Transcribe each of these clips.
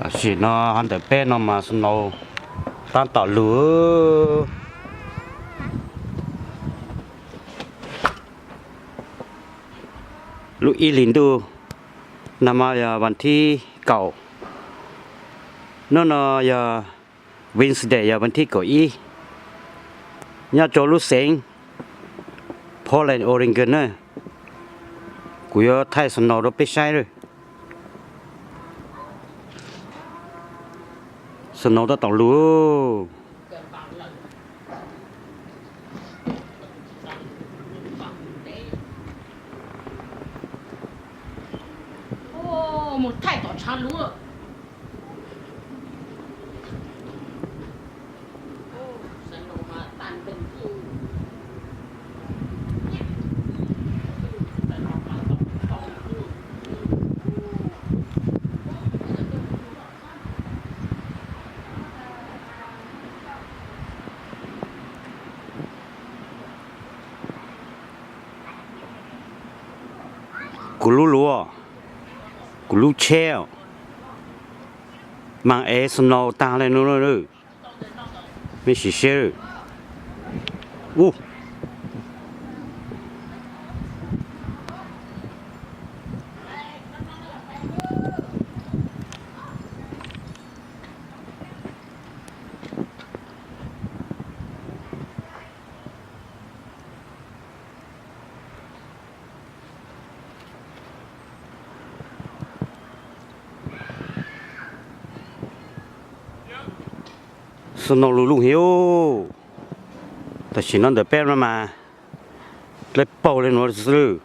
Tam sim no hov ntawm peb no mas snow tab tom lug. Lub ib hlis ntuj, nag hmo yog vas thib kaum, hnub no yog Wednesday, yog vas thib kaum ib, nyob rau lub xeev Portland, Oregon na. Kuv yuav thaij snow rau peb saib lawm. Snow tab tom lug. Kuv lub luv, kuv lub tsheb mas ev snow tag li no. Mej sim seb. Snow lug lug heev. Tam sim no ntawm peb no mas dlawb paug li no xwb.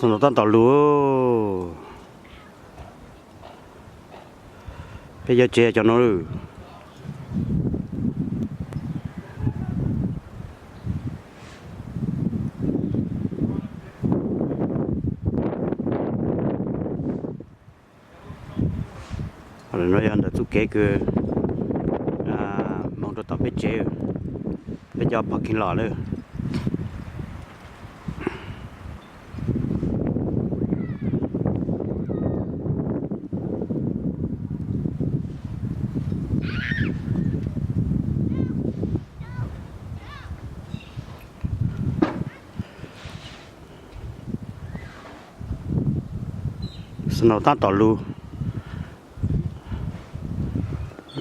Snow tab tom lug. Peb cov tsev cov no. No yog ntawm txuj kev kws moog rua tom peb tsev, peb cov parking lot lawm. Snow tab tom lug,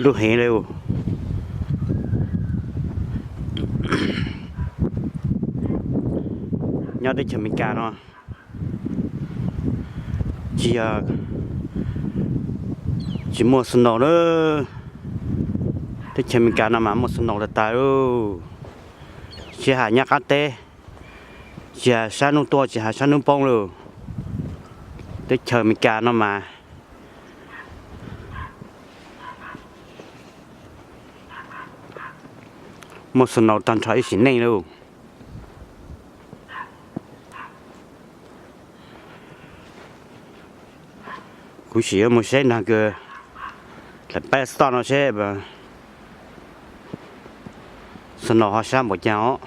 lug heev li. Nyob teb chaws Amelikas no tsis yog tsis muaj snow na. Teb chaws Amelikas no mas muaj snow tag tag, tsis has nyob qab teb, tsis has sab hnub tuaj tsis has sab hnub poob lawm. Teb chaws Amelikas no mas muaj snow tag nrho ib sim neej lauj. Kuv sim yuav mus saib nag kws dlaim peb stop no seb snow ho sab npaum caag os.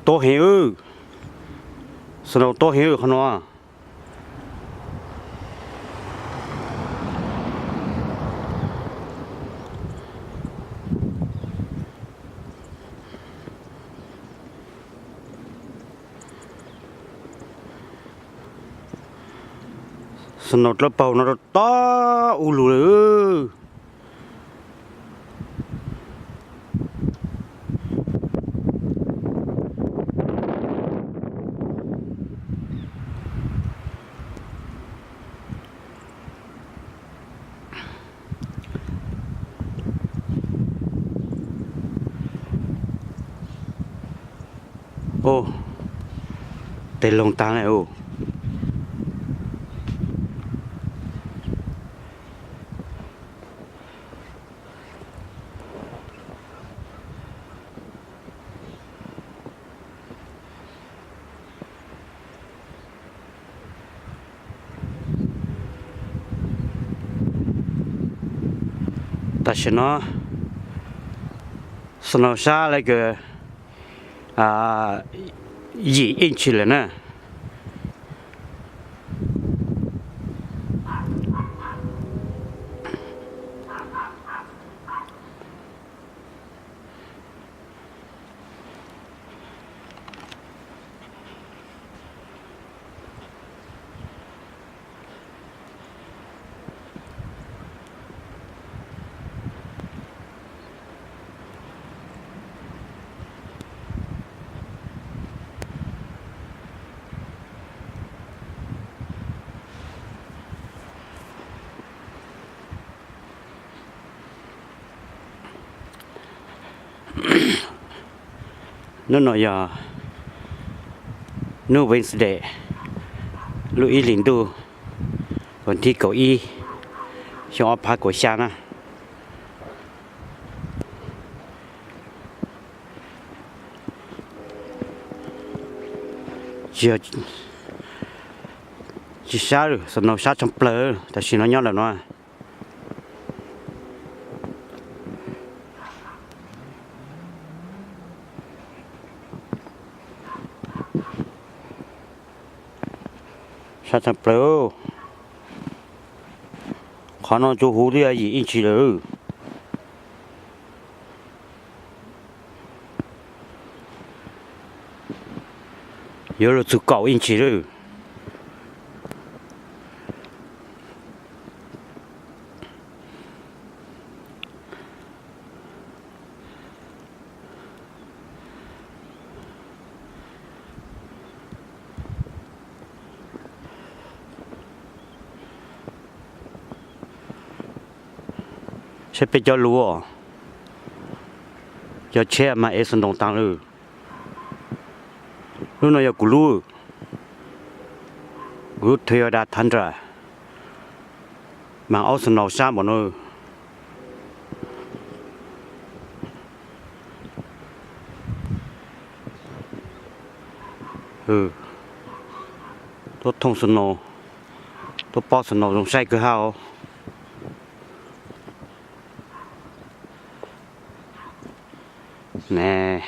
Tuab heev wb. Snow tuab heev qhov no. Snow dlawb paug no rau tob ub lug lawm. Ub, tes loog taag le ub. Tam sim no snow sab le kws yim inch lawm na. Hnub no yog hnub Wednesday, lub ib hlis ntuj, vas thib kaum ib, xyoo ob phav kaum xya na. Tsis sab, snow sab tshaj plaws tam sim no nyob ntawm no. Sab tshaj plaws, qhov no tsuas huv twb yog yim inch lawm. Yuav luag txug kaum inch lawm. Saib peb cov lus, cov tsheb mas ev snow taag lawm. Lub no yog kuv lub, kuv lub Toyota Tundra, mas aub snow sab npaum no. Tuaj thooj snow, tuaj pob snow zoo saib kawg hab os. Ne.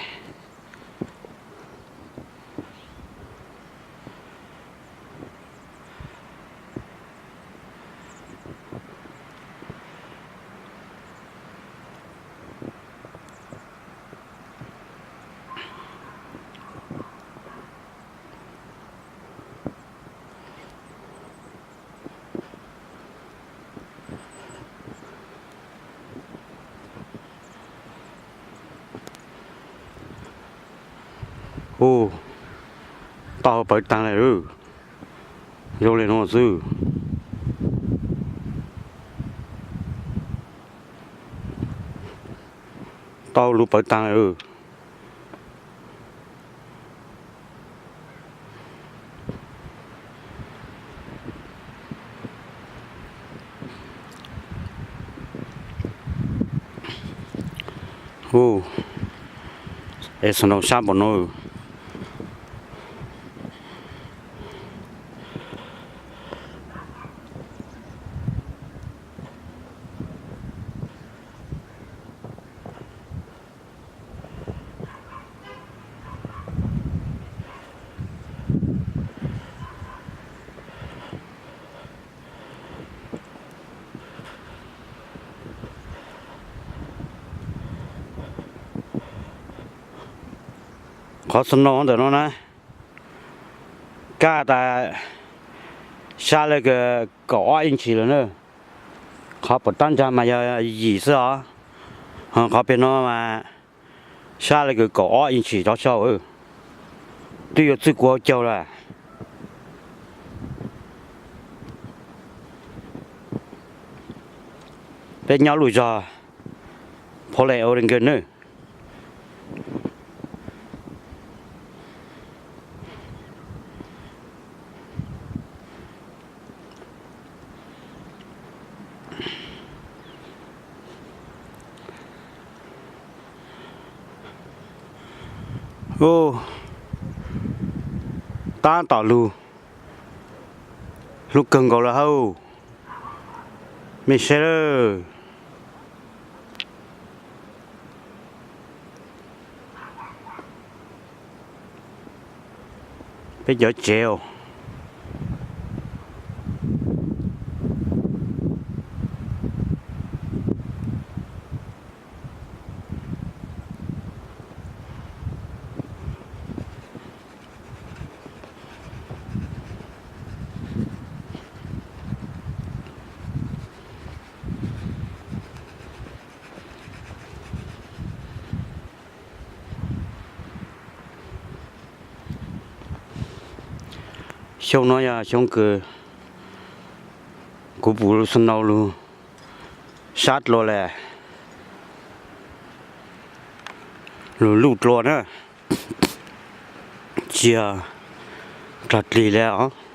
Ub, tau pawv taag lawm. Zoo le nuav xwb. Tau lug pawv taag lawm. Ub, ev snow sab npaum no. Qhov snow ntawm no na, kaj tas sab li kaum ob inch lawm na. Qhov pam tab ntsag mas yog yim xwb os. Qhov pem no mas sab li kaum ob inch rov sau, twb yuav txwj kuv hauv caug lawm. Peb nyob lub zos Portland, Oregon nawb. Tab tom lug, lug kawg nkaus lawm hauj. Mej saib lawm. Peb cov tsev os. Xyoo no yog xyoo kws kuv pum snow lug sab dlua lawm, lug luj dlua na, tsis yog dlog dlig li os.